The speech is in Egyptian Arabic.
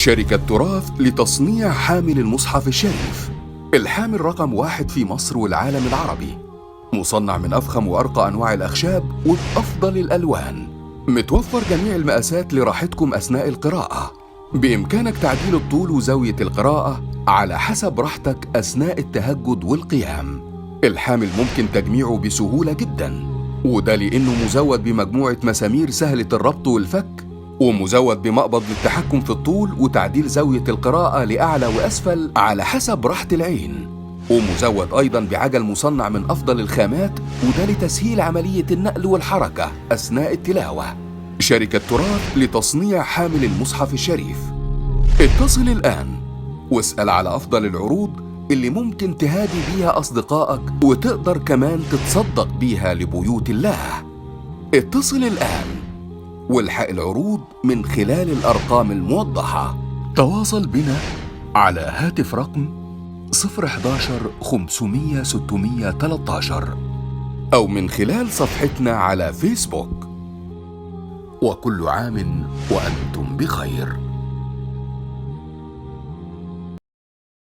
شركة تراث لتصنيع حامل المصحف الشريف، الحامل رقم 1 في مصر والعالم العربي، مصنع من أفخم وأرقى أنواع الأخشاب وبأفضل الألوان، متوفر جميع المقاسات لراحتكم أثناء القراءة. بإمكانك تعديل الطول وزاوية القراءة على حسب راحتك أثناء التهجد والقيام. الحامل ممكن تجميعه بسهولة جدا، وده لأنه مزود بمجموعة مسامير سهلة الربط والفك، ومزود بمقبض للتحكم في الطول وتعديل زاوية القراءة لأعلى وأسفل على حسب راحة العين، ومزود أيضا بعجل مصنع من أفضل الخامات، وده لتسهيل عملية النقل والحركة أثناء التلاوة. شركة تراث لتصنيع حامل المصحف الشريف. اتصل الآن واسأل على أفضل العروض اللي ممكن تهادي بيها أصدقائك، وتقدر كمان تتصدق بيها لبيوت الله. اتصل الآن والحق العروض من خلال الأرقام الموضحة. تواصل بنا على هاتف رقم 011 500 613 أو من خلال صفحتنا على فيسبوك. وكل عام وأنتم بخير.